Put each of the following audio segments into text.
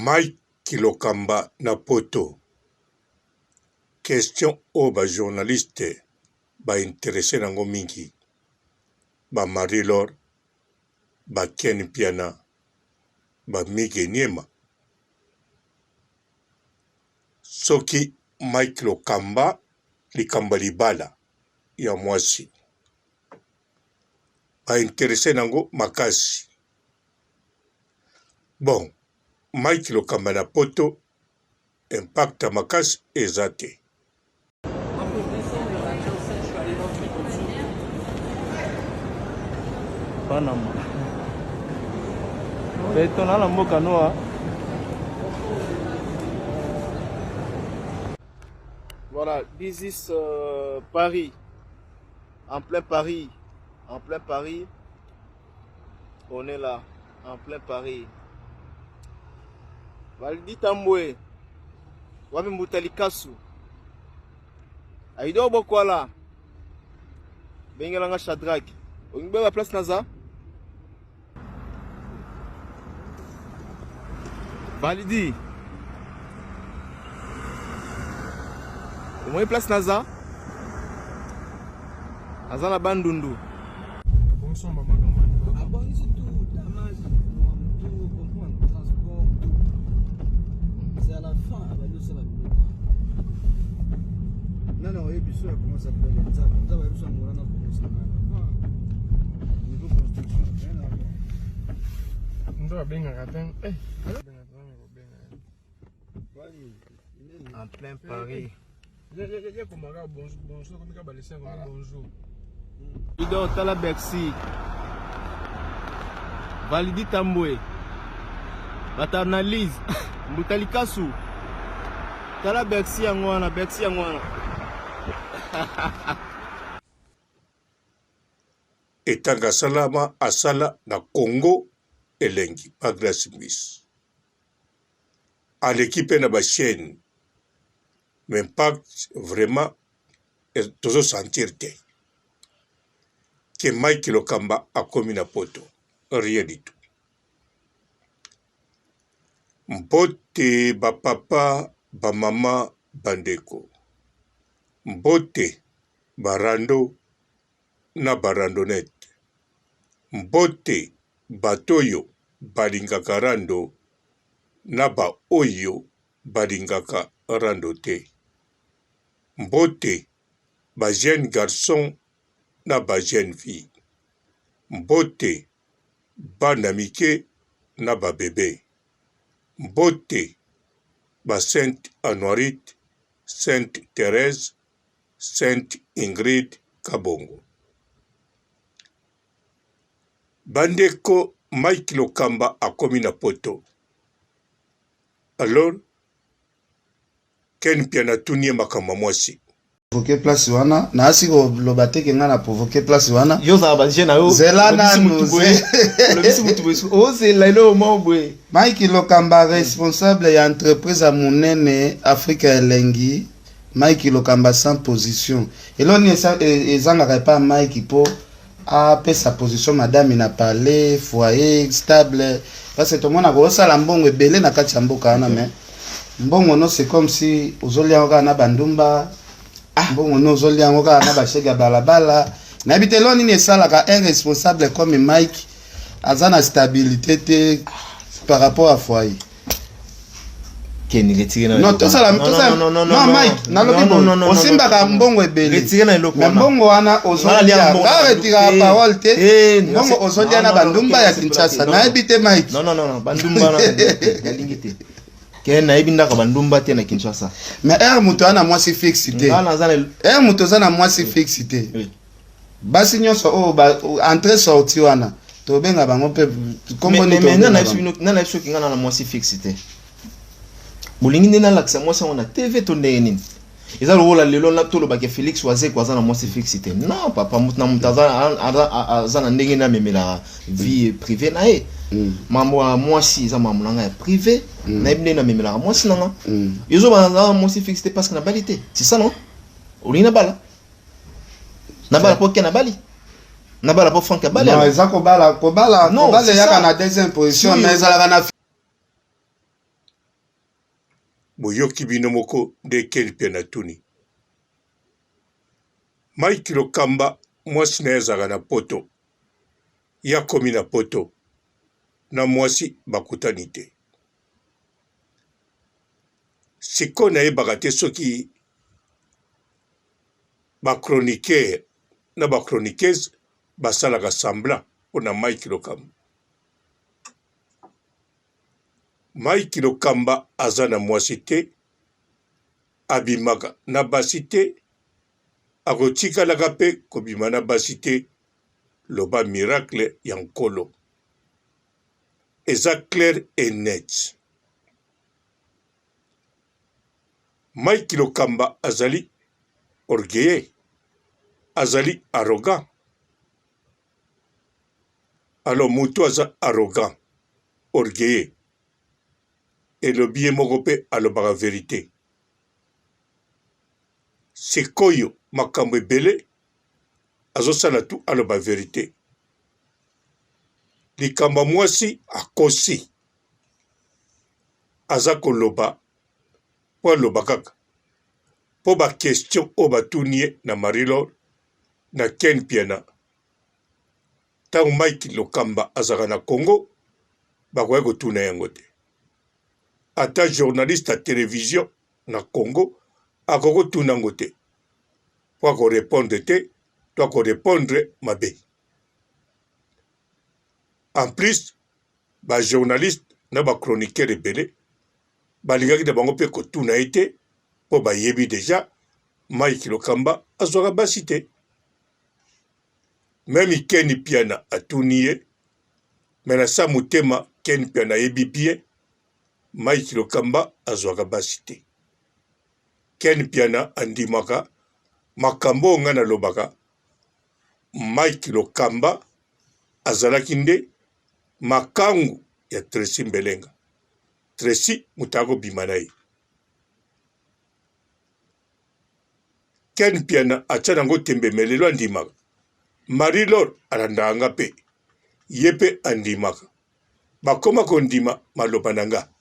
Mike Lokamba na poto question oyo ba journaliste ba interesse nango mingi ba Marie Laure ba Ken Mpiana ba Migue Niema soki Mike Lokamba likambo ya libala ya mwasi ba interesse nango makasi bon Mike Lokamba na poto impact ya makasi eza te. Panama. Beton na mboka noa. Voilà, this is euh, Paris. En plein Paris. En plein Paris. On est là, en plein Paris. Valdi Tambwe, wapi mbuta likasu. Aido Bokwala. Bengela nga Shadrack. Olingi ba place naza? Validi. Omoni place naza? Naza na Bandundu. Abongisi tout damage tout comprendre transport tout c'est à la fin abandi osala biloko nana oyebi so ya comment s'appelle nzaba nzaba yebi so angola na kongo sangana niveau construction rien à voir Nzaba abengaka te eh En plein Paris. Idor tala Bercy. Validi Tambwe. Bata analyse. Mbuta Likasu. Tala Bercy yango wana, Bercy yango wana. Etanga asalama asala na Congo elengi pa Grace Mbisi. Aleki pe na ba chaine mais impact vraiment tozo sentir te que Mike Lokamba akomi na poto rien du tout. Mbote ba papa ba mama ba ndeko mbote ba rando na ba randonnette mbote bato oyo balingaka rando na ba oyo balingaka rando te. Mbote ba jeune garçon na ba jeune fille. Mbote bana mike na ba bebe. Mbote ba sainte Anuarite, sainte Therèse, sainte Ingrid Kabongo. Bandeko Mike Lokamba akomi na poto. Alors Ken Mpiana atuni ye makambo ya mwasi. Provoquer place wana naasi koloba te ke ngai na provoquer place wana yo ozala ba jeu na yo zela nanu olobisi mutu boye ozela eloko moko boye Mike Lokamba responsable ya entreprise ya munene Afrika Elengi Mike Lokamba sans position eloko nini ezangaka epa Mike po apesa position madame na palais foyer stable parce que tomonaka osala mbongo ebele na kati ya mboka wana mais mbongo no c'est comme si ozolia yango kaka na bandumba ah. mbongo no ozolia yango kaka na bashege ya balabala nayebi te eloko nini esalaka un responsable comme Mike aza na stabilité te par rapport à foyer Ken retire na non tosala tosala non Mike nalobi boye osimbaka mbongo ebele mais mbongo wana ozolia nga retiraka parole te eh, mbongo ozolia na bandumba ya Kinshasa nayebi te Mike non non non bandumba nalingi te ken nayebi ndaka bandumba te na Kinshasa mais heure moto aza na mwasi fixe te heure moto oza na mwasi fixe te basi nyonso oyo ba entrée sortie wana tobenga bango mpe kombo nini tobenga bango nana biso kinga na mwasi fixe te bolingi nde nalakisa mwasi yango na tv to ndenge nini eza lokola lelo na tolobaka Felix Wazekwa aza na mwasi fixe te non papa moto na moto aza na ndenge nde amemelaka vie privée na ye mm. mambo ya mwasi eza mambo na ngai ya privé mm. nayebi ndenge namemelaka mwasi na nga mm. ezoba naza mwasi fixe te parce que nabali te c'est ça non olingi nabala nabala mpo ken abali nabala mpo frank abali non eza kobala kobala kobala eyaka na deuxième position mais ezalaka na. Boyoki bino moko nde Ken Mpiana atuni. Mike Lokamba mwasi na ye azalaka na poto. Ye akomi na poto na mwasi bakutani te. Sikoyo nayebaka te soki ba chroniqueurs na ba chroniqueuses basalaka semblant mpo na Mike Lokamba. Mike Lokamba aza na mwasi te, abimaka na basi te, akotikalaka mpe kobima na basi te, loba miracle ya Nkolo. Eza clair et net. Mike Lokamba azali orgueilleux, azali arrogant. Alors mutu aza arrogant, orgueilleux, elobi ye moko pe alobaka verite. Sikoyo makambo ebele azosala tout aloba verite. Likambo ya mwasi akosi, aza koloba po aloba kaka po ba question oyo batuni ye na Marie Laure na Ken Mpiana tango Mike Lokamba azalaka na Congo bakoki kotuna yango te. Ata journaliste ya television na Congo akoki kotuna yango te po ako repondre te to ako repondre mabe. En plus ba journaliste na ba chroniqueur ebele balingaki na bango mpe kotuna ye te mpo bayebi deja Mike Lokamba azwaka basi te. Meme Ken Mpiana atuni ye, mais na sa motema Ken Mpiana ayebi bien Mike Lokamba azwaka basi te. Ken Mpiana andimaka makambo oyo ngai nalobaka. Mike Lokamba azalaki nde makangu ya Tracy Mbelenga. Tracy moto akobima na ye. Ken Mpiana atia nango tembe mais lelo andimaka. Marie Laure alandaka nga pe. Ye pe andimaka. Bakoma kondima maloba na nga.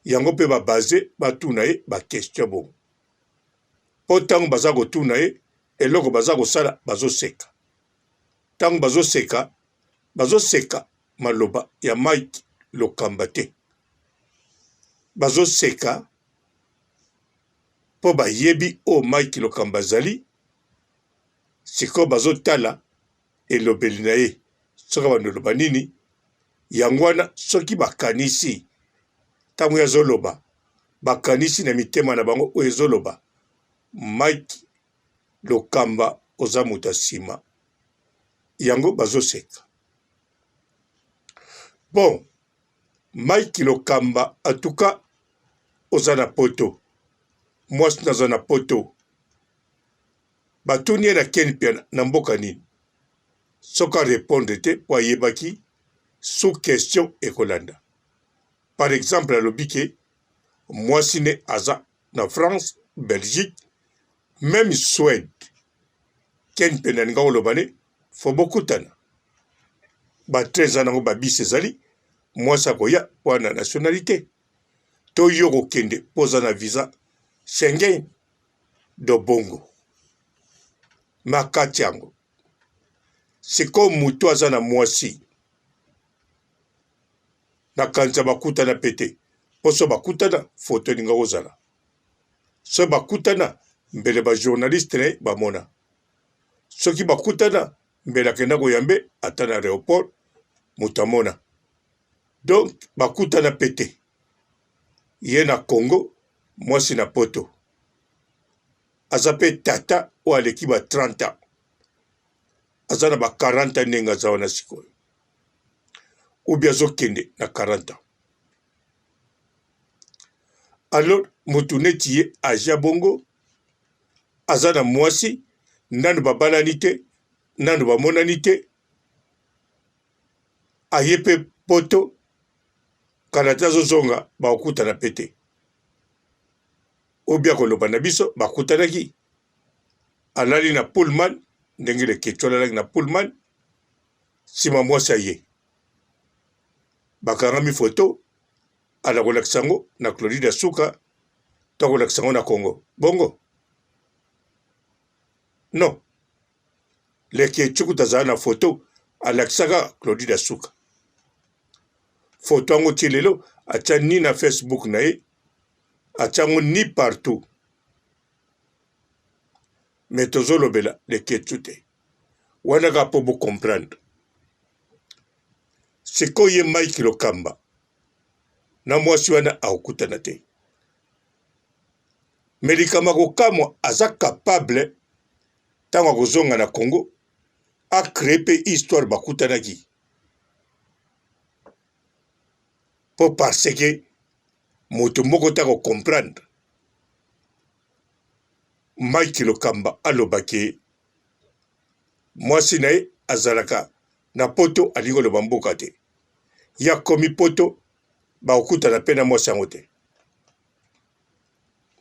Yango pe ba base batuna ye ba question bongo. Po tango baza kotuna ye eloko baza kosala bazoseka. Tango bazoseka, bazoseka maloba ya Mike Lokamba te. Bazoseka mpo bayebi oyo Mike Lokamba azali. Sikoyo bazotala elobeli na ye soki abandi oloba nini. Yango wana soki bakanisi ntango ye azoloba, bakanisi na mitema na bango oyo ezoloba Mike Lokamba oza moto ya sima. Yango bazoseka. Bon, Mike Lokamba en tout cas oza na poto, mwasi naza na poto. Batuni ye na Ken Mpiana na mboka nini? Soki a repondre te po ayebaki sous question ekolanda. Par exemple alobi ke mwasi ne aza na France, Belgique, meme Suède. Ken Mpiana alinga koloba ne faut bokutana. Ba train eza nango ba bus ezali, mwasi akoya po na nationalite. To yo kokende po oza na visa Schengen do bongo. Makati yango. Sikoyo mutu aza na mwasi nakanisa bakutana pe te po soki bakutana foto elinga kozala soki bakutana mbele ba journaliste na ye bamona soki bakutana mbele akenda koyambe ata na aeroport moto amona donc bakutana pe te ye na Congo mwasi na poto aza pe tata oyo aleki ba 30 ans aza na ba 40 ans ndenge aza wana sikoyo ou bien azokende na 40 ans alors motu neti ye aja bongo aza na mwasi nanu babalani te nanu bamonani te aye pe poto kala te azozonga bakokutana pe te obia koloba na biso bakutanaki alali na pullman ndenge leketshou alalaki na pullman nsima mwasi aye bakangami foto. Ala kolakisa yango na Claudine ya suka to akolakisa yango na Congo. Bongo? Non. Leketchou kutu azala na photo alakisaka Claudine ya suka. Photo yango ti lelo atia ni na Facebook na ye, atia yango ni partout. Mais tozolobela Leketchou te. Wana kaka po bo comprendre. Sikoyo ye Mike Lokamba na mwasi wana akokutana te. Mais likambo ya kokamwa aza capable ntango akozonga na Congo a créer mpe histoire bakutanaki mpo parce que moto moko te akocomprendre Mike Lokamba aloba ke mwasi na ye azalaka na poto alingi koloba mboka te ye akomi poto bakokutana mpe na mwasi yango te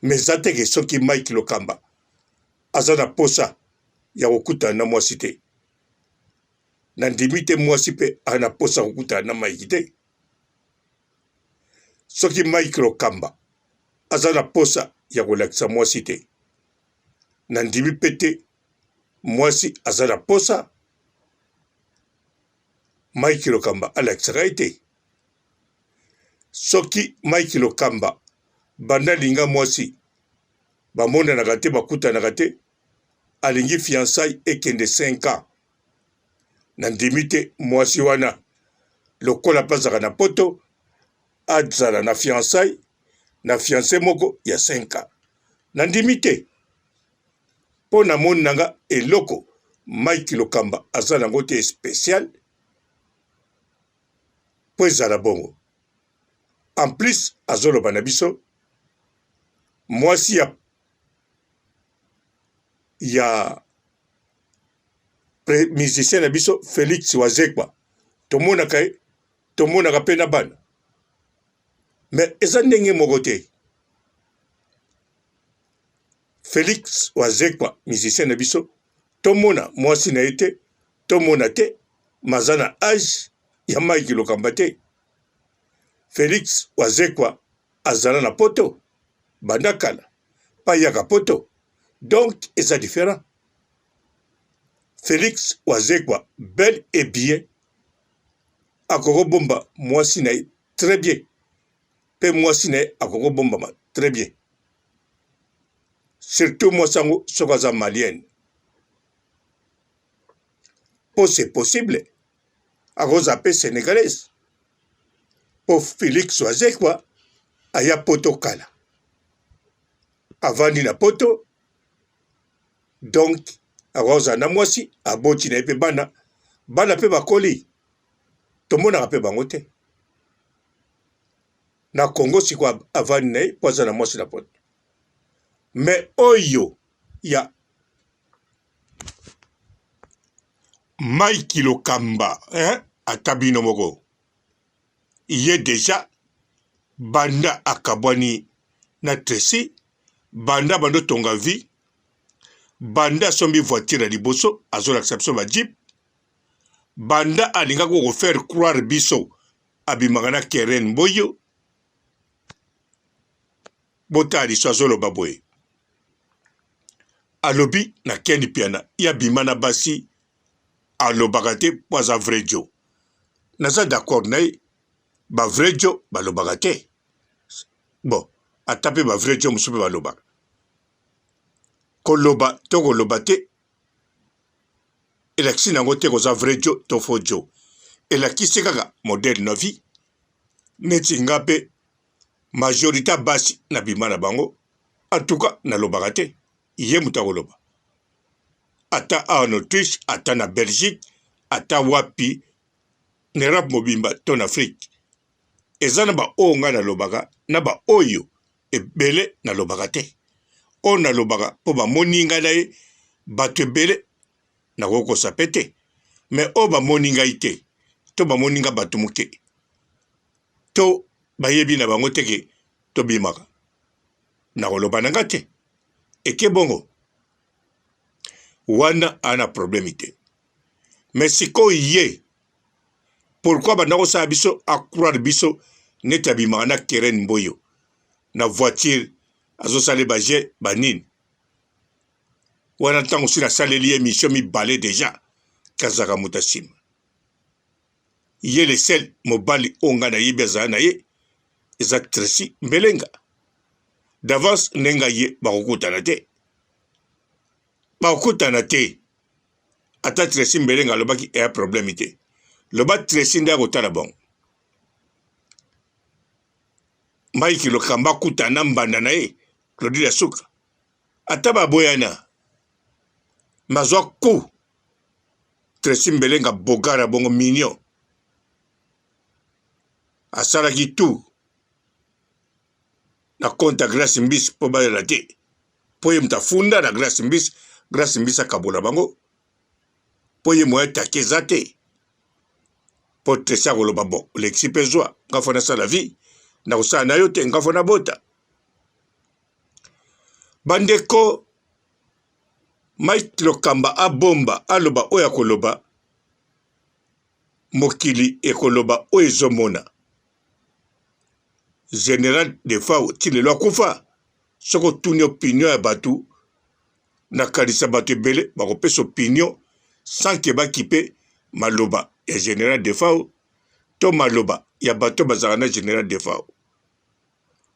mais eza te ke soki Mike Lokamba aza na posa ya kokutana na mwasi te nandimi te mwasi mpe aza na posa kokutana na Mike te soki Mike Lokamba aza na posa ya kolakisa mwasi te nandimi mpe te mwasi aza na posa Mike Lokamba alakisaka ye te. Soki Mike Lokamba banda alinga mwasi bamonanaka te bakutanaka te alingi fiançailles ekende 5 ans nandimi te mwasi wana lokola mpe azalaka na poto azala na fiançailles na fiance moko ya 5 ans nandimi te mpo na moni na nga eloko Mike Lokamba aza nango te special mpo ezala bongo. En plus azoloba na biso mwasi ya ya musicien na biso Felix Wazekwa tomonaka ye tomonaka mpe na bana mais eza ndenge moko te. Felix Wazekwa musicien na biso tomona mwasi na ye te tomona te maza na age ya Mike Lokamba te. Felix Wazekwa azala na poto banda kala payaka poto donc eza différent. Felix Wazekwa bel et bien akokobomba mwasi na ye très bien mpe mwasi na ye akokobombama très bien surtout mwasi yango soki aza malienne mpo c'est possible akozala mpe sénégalaise mpo Felix Wazekwa aya poto kala avandi na poto donc akozala na mwasi aboti na ye mpe bana bana mpe bakoli tomonaka mpe bango te na Congo sikoyo avandi na ye mpo aza na mwasi na poto mais oyo ya Mike Lokamba hein? Ata bino moko ye deja banda akabwani na Tracy banda bando tonga vie banda asombi voiture ya liboso azolakisa biso ba jeep banda alingaki ko faire croire biso abimaka na Keren Mboyo botala liso azoloba boye alobi na Ken Mpiana ye abima na basi alobaka te mpo aza vrai djo naza d'accord na ye ba vrai djo balobaka te bon ata mpe ba vrai djo mosusu mpe balobaka koloba to koloba te elakisi na yango te koza vrai djo to faux djo elakisi kaka modèle na vie neti nga mpe majorité ya basi na bima na bango en tout cas nalobaka te ye moto akoloba ata awa na Autriche ata na Belgique ata wapi na Europe mobimba to na Afrique eza na baoyo ngai nalobaka na baoyo ebele nalobaka te oyo nalobaka mpo bamoni ngai na ye bato ebele nakokosa mpe te me oyo bamoni ngai te to bamoni ngai bato moke to bayebi na bango te ke tobimaka nakoloba na nga te eke bongo wana ana problème te mais sikoyo ye pourquoi banda kosala biso acroire biso. Neti abimaka na Keren Mboyo na voiture azosala ba jeux ba nini wana ntango si nasaleli ye mission mibale deja kazaka moto ya nsima ye le seul mobali oyo ngai nayebi azala na ye eza Tracy Mbelenga d'avance ndenge ye bakokutana te bakokutana te ata Tracy Mbelenga alobaki eya problème te loba Tracy nde akotala bango Mike Lokamba akutana na mbanda na ye Claudie Lasuka ata baboyana mazwa coup Tracy Mbelenga bogara bongo mignon asalaki tout na compte ya Grace Mbisi mpo bayela te mpo ye moto afunda na Grace Mbisi, Grace Mbisi akabola bango mpo ye moyen atake eza te mpo Tracy akoloba bon olekisi mpe zwa nga fo nasala vie nakosala na yo te nga fo nabota bandeko Mike Lokamba abomba aloba oyo akoloba mokili ekoloba oyo ezomona General Defao ti lelo akufa soki otuni opinion ya bato nakanisa bato ebele bakopesa opinion sans ke bakipe maloba ya General Defao to maloba ya bato bazalaka na General Defao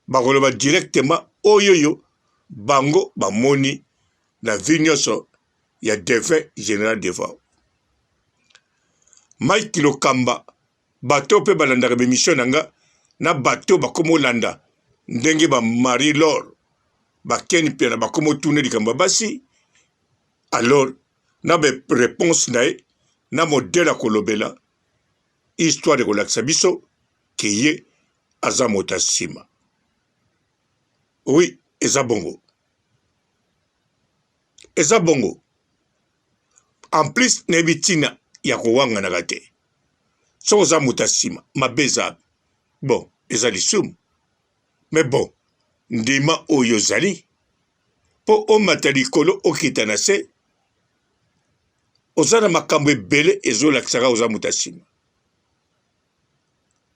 bakoloba directement oyoyo bango bamoni na vie nyonso ya defunt General Defao. Mike Lokamba bato mpe balandaka bemission na nga na bato bakoma olanda ndenge ba Marie Laure ba Ken Mpiana bakoma otuna likambo ya basi alors na ba reponse na ye na modèle ya kolobela histoire ekolakisa biso ke ye aza moto ya nsima oui eza bongo eza bongo en plus nayebi ntina ya kowanganaka te soki oza moto ya nsima mabe eza bon eza lisumu me bon ndima oyo ozali mpo omata likolo okita na se oza na makambo ebele ezolakisaka oza moto ya nsima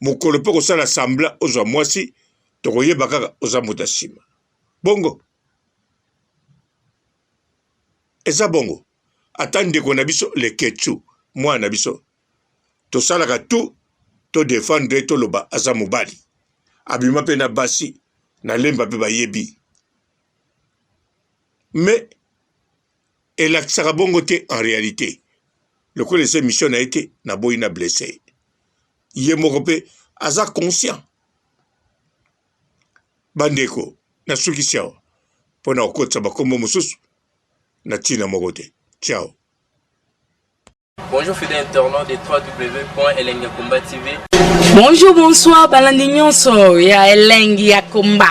mokolo mpe kosala sambla ozwa mwasi tokoyeba kaka oza moto ya nsima bongo eza bongo ata ndeko na biso leketchu mwana na biso tosalaka tout to defendre toloba aza mobali abima mpe na basi na lemba mpe bayebi mais elakisaka bongo te en réalité lokola eza émission na ye te naboyi na blesse ye moko mpe aza conscient Bandeko, nasukisi awa mpo na kokotisa bakombo mosusu na ntina moko te. Ciao. Bonjour fidèles internautes de www.elengiyakomba TV. Bonjour, bonsoir, balandi nyonso ya Elengi ya Komba.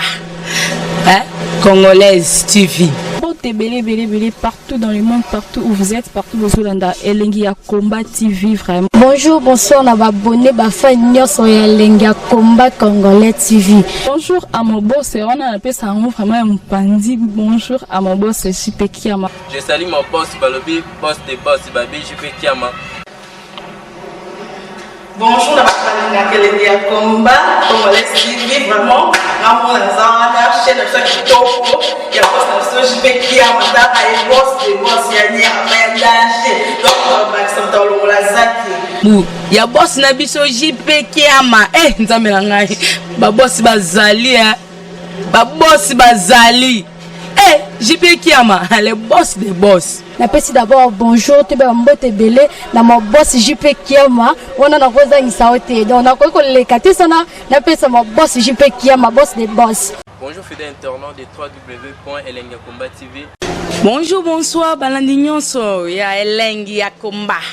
Hein? Congolaise TV. Mbote ebele ebele ebele partout dans le monde partout où vous êtes partout bozolanda elengi ya combat TV vraiment. Bonjour bonsoir na ba abonné ba fan nyonso ya elengi ya combat congolais TV. Bonjour à mon boss wana napesa yango vraiment ya mopanzi bonjour à mon boss JP Kiama. Je salue mon boss balobi boss de boss babi JP Kiama. Bonjour na bato balingaka elengi ya combat congolais TV vraiment ngamona naza wana chaîne na biso ya kitoko ya boss na biso JP Kiama tala ye boss de boss ya nyama ya danger donc bakisa moto alongola zaki bu ya boss na biso JP Kiama eh nzambe na ngai ba boss bazali eh ba boss bazali eh JP Kiama le boss de boss Napesi d'abord bonjour toyeba ba mbote ebele na ma boss JP Kiama wana nakozangisa yo te donc nakoki koleka te sana napesa ma boss JP Kiama boss de boss. Bonjour fidèle internaute de www.elengiyakomba TV. Bonjour bonsoir balandi nyonso ya elengi ya combat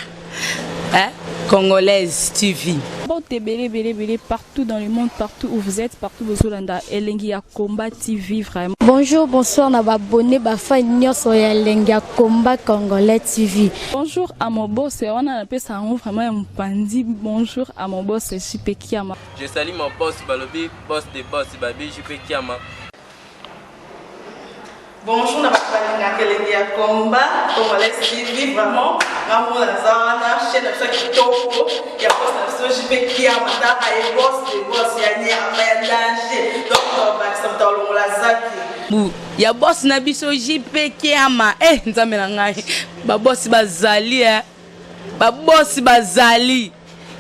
hein? Congolaise TV. Mbote ebele ebele ebele partout dans le monde partout où vous êtes partout bozolanda elengi ya combat TV vraiment. Bonjour bonsoir na ba abonné ba fan nyonso ya elengi ya combat congolais TV. Bonjour à mon boss wana napesa yango vraiment ya mopanzi bonjour à mon boss JP Kiama. Je salue mon boss balobi boss de boss babi JP Kiama. Bonjour na bato balingaka elengi ya combat congolais TV vraiment ngamona naza wana chaîne na biso ya kitoko ya boss na biso JP Kiama tala ye boss de boss ya nyama. Bu ya boss na biso JP Kiama eh nzambe na ngai ba boss bazali eh ba boss bazali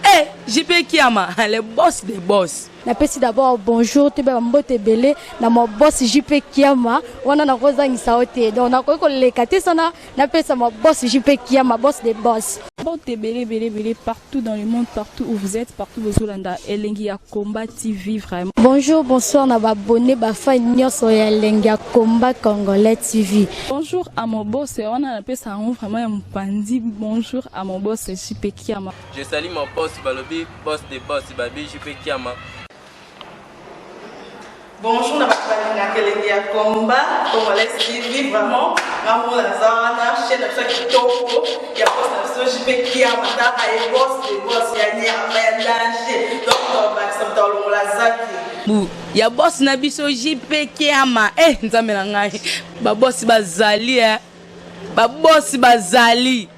eh JP Kiama le boss des boss. Napesi d'abord bonjour toyeba ba mbote ebele na mon boss JP Kiama wana nakozangisa yo te donc nakoki koleka te sana napesa mon boss JP Kiama boss des boss. Mbote ebele ebele ebele partout dans le monde partout où vous êtes partout bozolanda elengi ya combat TV vraiment. Bonjour bonsoir na ba abonnes ba fan nionso ya elengi ya combat congolais TV. Bonjour à mon boss wana napesa yango vraiment ya mopanzi bonjour à mon boss JP Kiama. Je salue mon boss balobi boss de boss babi JP Kiama. Bonjour na bato balingaka elengi ya combat congolais TV vraiment nga moko naza wana chaîne na biso ya kitoko ya boss na biso JP Kiama taka ye boss de boss ya nyama ya danger donc tobakisa moto alongola zaki Bu ya boss na biso JP Kiama eh nzambe na ngai ba boss bazali eh ba boss bazali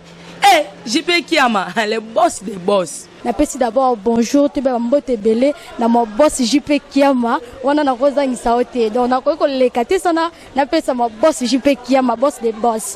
eh JP Kiama le boss des boss. Napesi d'abord bonjour toyeba ba mbote ebele na mon boss JP Kiama wana nakozangisa yo te donc nakoki koleka te sana napesa mon boss JP Kiama boss des boss.